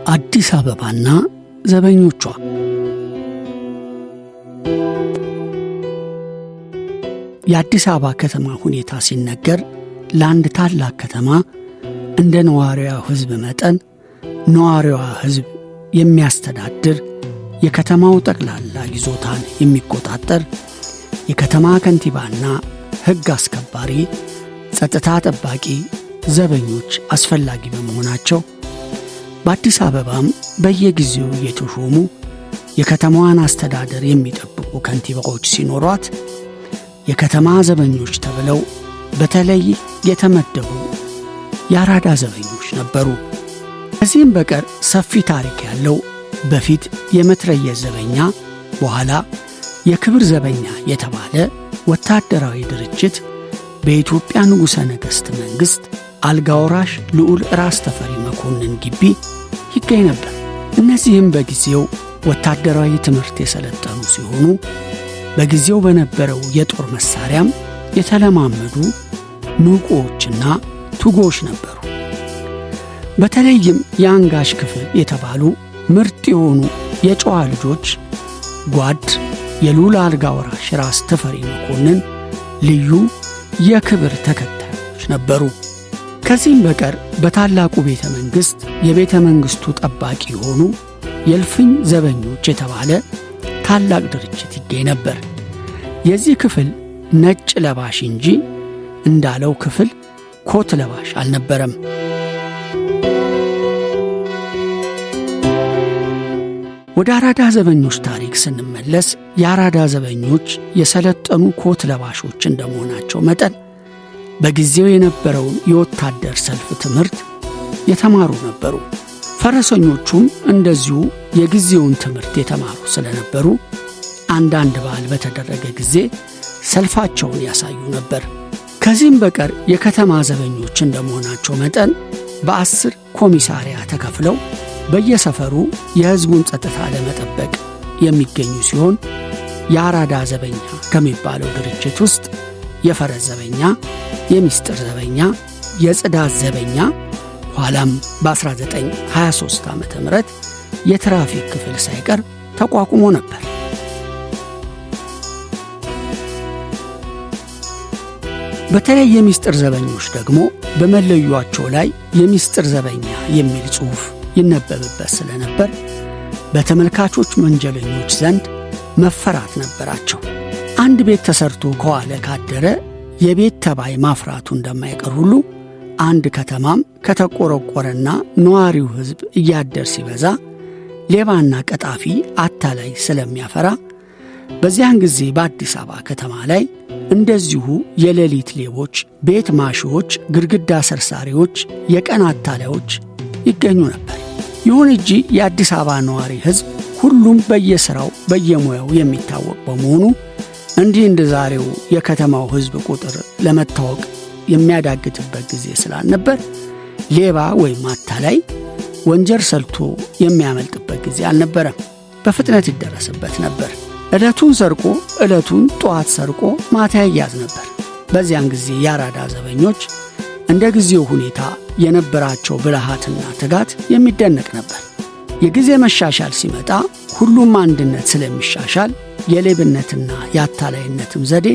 አዲስ አበባና ዘበኞቿ። የአዲስ አበባ ከተማ ሁኔታ ሲነገር ለአንድ ታላቅ ከተማ እንደ ነዋሪዋ ሕዝብ መጠን ነዋሪዋ ሕዝብ የሚያስተዳድር፣ የከተማው ጠቅላላ ይዞታን የሚቆጣጠር የከተማ ከንቲባና ሕግ አስከባሪ፣ ጸጥታ ጠባቂ ዘበኞች አስፈላጊ በመሆናቸው በአዲስ አበባም በየጊዜው እየተሾሙ የከተማዋን አስተዳደር የሚጠብቁ ከንቲባዎች ሲኖሯት፣ የከተማ ዘበኞች ተብለው በተለይ የተመደቡ የአራዳ ዘበኞች ነበሩ። ከዚህም በቀር ሰፊ ታሪክ ያለው በፊት የመትረየስ ዘበኛ፣ በኋላ የክብር ዘበኛ የተባለ ወታደራዊ ድርጅት በኢትዮጵያ ንጉሠ ነገሥት መንግሥት አልጋ ወራሽ ልዑል ራስ ተፈሪ መኮንን ግቢ ይገኝ ነበር። እነዚህም በጊዜው ወታደራዊ ትምህርት የሰለጠኑ ሲሆኑ በጊዜው በነበረው የጦር መሳሪያም የተለማመዱ ንቁዎችና ትጉዎች ነበሩ። በተለይም የአንጋሽ ክፍል የተባሉ ምርጥ የሆኑ የጨዋ ልጆች ጓድ የልዑል አልጋ ወራሽ ራስ ተፈሪ መኮንን ልዩ የክብር ተከታዮች ነበሩ። ከዚህም በቀር በታላቁ ቤተ መንግሥት የቤተ መንግሥቱ ጠባቂ የሆኑ የእልፍኝ ዘበኞች የተባለ ታላቅ ድርጅት ይገኝ ነበር። የዚህ ክፍል ነጭ ለባሽ እንጂ እንዳለው ክፍል ኮት ለባሽ አልነበረም። ወደ አራዳ ዘበኞች ታሪክ ስንመለስ የአራዳ ዘበኞች የሰለጠኑ ኮት ለባሾች እንደመሆናቸው መጠን በጊዜው የነበረውን የወታደር ሰልፍ ትምህርት የተማሩ ነበሩ። ፈረሰኞቹም እንደዚሁ የጊዜውን ትምህርት የተማሩ ስለነበሩ አንዳንድ በዓል በተደረገ ጊዜ ሰልፋቸውን ያሳዩ ነበር። ከዚህም በቀር የከተማ ዘበኞች እንደመሆናቸው መጠን በ10 ኮሚሳሪያ ተከፍለው በየሰፈሩ የሕዝቡን ጸጥታ ለመጠበቅ የሚገኙ ሲሆን የአራዳ ዘበኛ ከሚባለው ድርጅት ውስጥ የፈረስ ዘበኛ፣ የሚስጥር ዘበኛ፣ የጽዳት ዘበኛ፣ ኋላም በ1923 ዓ ም የትራፊክ ክፍል ሳይቀር ተቋቁሞ ነበር። በተለይ የሚስጥር ዘበኞች ደግሞ በመለዮአቸው ላይ የሚስጥር ዘበኛ የሚል ጽሑፍ ይነበብበት ስለነበር በተመልካቾች ወንጀለኞች ዘንድ መፈራት ነበራቸው። አንድ ቤት ተሰርቶ ከዋለ ካደረ የቤት ተባይ ማፍራቱ እንደማይቀር ሁሉ አንድ ከተማም ከተቆረቆረና ነዋሪው ሕዝብ እያደር ሲበዛ ሌባና ቀጣፊ አታላይ ስለሚያፈራ በዚያን ጊዜ በአዲስ አበባ ከተማ ላይ እንደዚሁ የሌሊት ሌቦች፣ ቤት ማሺዎች፣ ግድግዳ ሰርሳሪዎች፣ የቀን አታላዮች ይገኙ ነበር። ይሁን እንጂ የአዲስ አበባ ነዋሪ ሕዝብ ሁሉም በየሥራው በየሙያው የሚታወቅ በመሆኑ እንዲህ እንደ ዛሬው የከተማው ሕዝብ ቁጥር ለመታወቅ የሚያዳግትበት ጊዜ ስላልነበር ሌባ ወይም አታላይ ወንጀል ሰርቶ የሚያመልጥበት ጊዜ አልነበረም። በፍጥነት ይደረስበት ነበር። ዕለቱን ሰርቆ ዕለቱን ጠዋት ሰርቆ ማታ ይያዝ ነበር። በዚያን ጊዜ የአራዳ ዘበኞች እንደ ጊዜው ሁኔታ የነበራቸው ብልሃትና ትጋት የሚደነቅ ነበር። የጊዜ መሻሻል ሲመጣ ሁሉም አንድነት ስለሚሻሻል የሌብነትና የአታላይነትም ዘዴ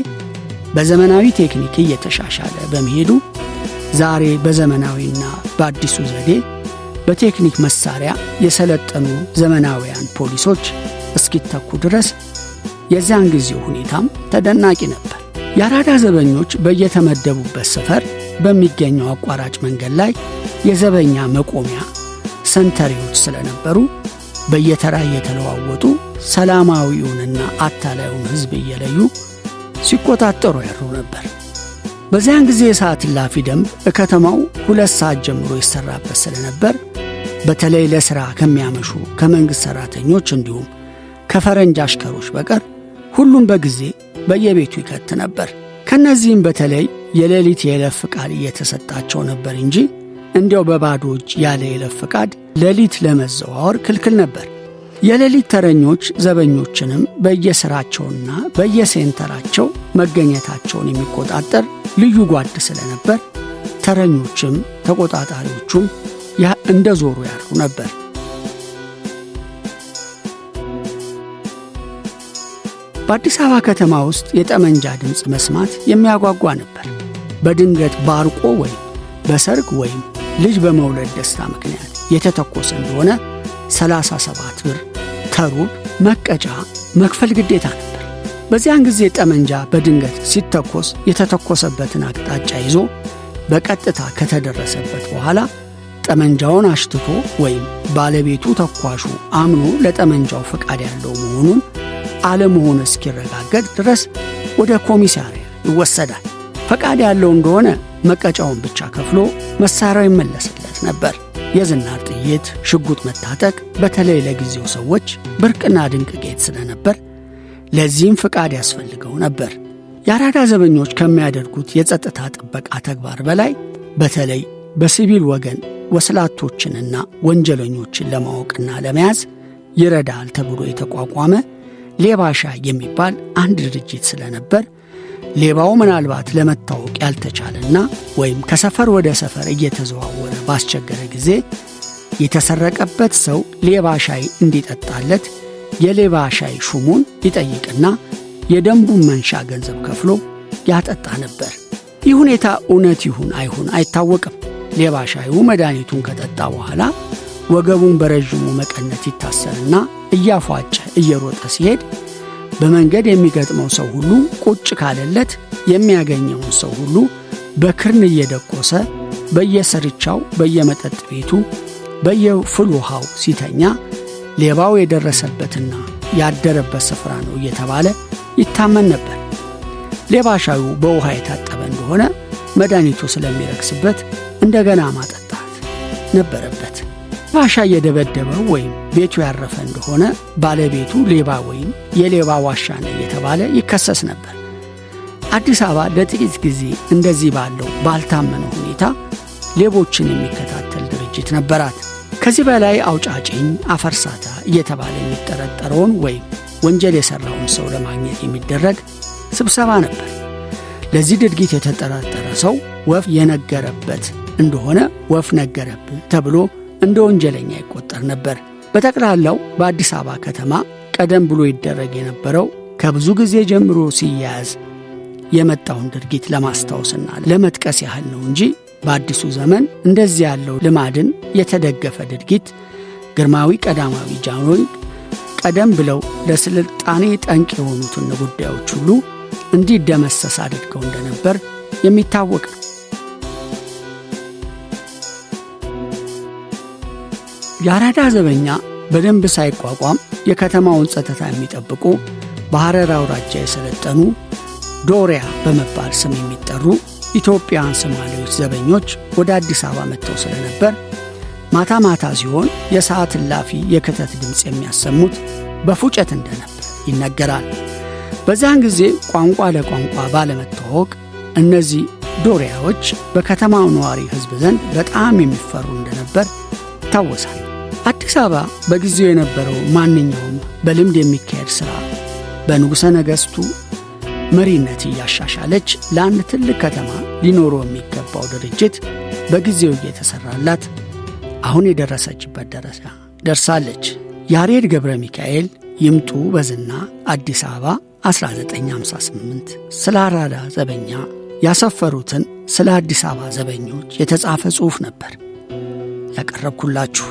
በዘመናዊ ቴክኒክ እየተሻሻለ በመሄዱ ዛሬ በዘመናዊና በአዲሱ ዘዴ በቴክኒክ መሳሪያ የሰለጠኑ ዘመናዊያን ፖሊሶች እስኪተኩ ድረስ የዚያን ጊዜው ሁኔታም ተደናቂ ነበር። የአራዳ ዘበኞች በየተመደቡበት ሰፈር በሚገኘው አቋራጭ መንገድ ላይ የዘበኛ መቆሚያ ሰንተሪዎች ስለነበሩ በየተራ እየተለዋወጡ ሰላማዊውንና አታላዩን ሕዝብ እየለዩ ሲቆጣጠሩ ያድሩ ነበር። በዚያን ጊዜ የሰዓት እላፊ ደንብ ከተማው 2 ሰዓት ጀምሮ ይሰራበት ስለነበር በተለይ ለሥራ ከሚያመሹ ከመንግሥት ሠራተኞች እንዲሁም ከፈረንጅ አሽከሮች በቀር ሁሉም በጊዜ በየቤቱ ይከት ነበር። ከነዚህም በተለይ የሌሊት የይለፍ ፍቃድ እየተሰጣቸው ነበር እንጂ እንዲያው በባዶ እጅ ያለ የይለፍ ፍቃድ ሌሊት ለመዘዋወር ክልክል ነበር። የሌሊት ተረኞች ዘበኞችንም በየሥራቸውና በየሴንተራቸው መገኘታቸውን የሚቆጣጠር ልዩ ጓድ ስለነበር ተረኞችም ተቆጣጣሪዎቹም እንደ ዞሩ ያድሩ ነበር። በአዲስ አበባ ከተማ ውስጥ የጠመንጃ ድምፅ መስማት የሚያጓጓ ነበር። በድንገት ባርቆ ወይም በሰርግ ወይም ልጅ በመውለድ ደስታ ምክንያት የተተኮሰ እንደሆነ 37 ብር ተሩብ መቀጫ መክፈል ግዴታ ነበር። በዚያን ጊዜ ጠመንጃ በድንገት ሲተኮስ የተተኮሰበትን አቅጣጫ ይዞ በቀጥታ ከተደረሰበት በኋላ ጠመንጃውን አሽትቶ ወይም ባለቤቱ ተኳሹ አምኖ ለጠመንጃው ፈቃድ ያለው መሆኑን አለመሆኑ እስኪረጋገጥ ድረስ ወደ ኮሚሳሪያ ይወሰዳል። ፈቃድ ያለው እንደሆነ መቀጫውን ብቻ ከፍሎ መሳሪያው ይመለስለት ነበር። የዝናር ጥይት፣ ሽጉጥ መታጠቅ በተለይ ለጊዜው ሰዎች ብርቅና ድንቅ ጌጥ ስለነበር ለዚህም ፍቃድ ያስፈልገው ነበር። የአራዳ ዘበኞች ከሚያደርጉት የጸጥታ ጥበቃ ተግባር በላይ በተለይ በሲቪል ወገን ወስላቶችንና ወንጀለኞችን ለማወቅና ለመያዝ ይረዳል ተብሎ የተቋቋመ ሌባ ሻይ የሚባል አንድ ድርጅት ስለነበር ሌባው ምናልባት ለመታወቅ ያልተቻለና ወይም ከሰፈር ወደ ሰፈር እየተዘዋወረ ባስቸገረ ጊዜ የተሰረቀበት ሰው ሌባ ሻይ እንዲጠጣለት የሌባ ሻይ ሹሙን ይጠይቅና የደንቡን መንሻ ገንዘብ ከፍሎ ያጠጣ ነበር። ይህ ሁኔታ እውነት ይሁን አይሁን አይታወቅም። ሌባ ሻዩ መድኃኒቱን ከጠጣ በኋላ ወገቡን በረዥሙ መቀነት ይታሰርና እያፏጨ እየሮጠ ሲሄድ በመንገድ የሚገጥመው ሰው ሁሉ ቁጭ ካለለት የሚያገኘውን ሰው ሁሉ በክርን እየደቆሰ በየሰርቻው፣ በየመጠጥ ቤቱ፣ በየፍል ውሃው ሲተኛ ሌባው የደረሰበትና ያደረበት ስፍራ ነው እየተባለ ይታመን ነበር። ሌባ ሻዩ በውሃ የታጠበ እንደሆነ መድኃኒቱ ስለሚረክስበት እንደገና ማጠጣት ነበረበት። ሌባ ሻይ የደበደበው ወይም ቤቱ ያረፈ እንደሆነ ባለቤቱ ሌባ ወይም የሌባ ዋሻ ነው እየተባለ ይከሰስ ነበር። አዲስ አበባ ለጥቂት ጊዜ እንደዚህ ባለው ባልታመነ ሁኔታ ሌቦችን የሚከታተል ድርጅት ነበራት። ከዚህ በላይ አውጫጭኝ፣ አፈርሳታ እየተባለ የሚጠረጠረውን ወይም ወንጀል የሠራውን ሰው ለማግኘት የሚደረግ ስብሰባ ነበር። ለዚህ ድርጊት የተጠረጠረ ሰው ወፍ የነገረበት እንደሆነ ወፍ ነገረብህ ተብሎ እንደ ወንጀለኛ ይቆጠር ነበር። በጠቅላላው በአዲስ አበባ ከተማ ቀደም ብሎ ይደረግ የነበረው ከብዙ ጊዜ ጀምሮ ሲያያዝ የመጣውን ድርጊት ለማስታወስና ለመጥቀስ ያህል ነው እንጂ በአዲሱ ዘመን እንደዚህ ያለው ልማድን የተደገፈ ድርጊት ግርማዊ ቀዳማዊ ጃንሆይ ቀደም ብለው ለስልጣኔ ጠንቅ የሆኑትን ጉዳዮች ሁሉ እንዲደመሰስ አድርገው እንደነበር የሚታወቅ ነው። የአራዳ ዘበኛ በደንብ ሳይቋቋም የከተማውን ጸጥታ የሚጠብቁ በሐረር አውራጃ የሰለጠኑ ዶሪያ በመባል ስም የሚጠሩ ኢትዮጵያውያን ሶማሌዎች ዘበኞች ወደ አዲስ አበባ መጥተው ስለነበር ማታ ማታ ሲሆን የሰዓት እላፊ የክተት ድምፅ የሚያሰሙት በፉጨት እንደነበር ይነገራል። በዚያን ጊዜ ቋንቋ ለቋንቋ ባለመታወቅ እነዚህ ዶሪያዎች በከተማው ነዋሪ ሕዝብ ዘንድ በጣም የሚፈሩ እንደነበር ይታወሳል። አዲስ አበባ በጊዜው የነበረው ማንኛውም በልምድ የሚካሄድ ሥራ በንጉሠ ነገሥቱ መሪነት እያሻሻለች ለአንድ ትልቅ ከተማ ሊኖረው የሚገባው ድርጅት በጊዜው እየተሰራላት አሁን የደረሰችበት ደረጃ ደርሳለች። ያሬድ ገብረ ሚካኤል ይምጡ በዝና አዲስ አበባ 1958 ስለ አራዳ ዘበኛ ያሰፈሩትን ስለ አዲስ አበባ ዘበኞች የተጻፈ ጽሑፍ ነበር ያቀረብኩላችሁ።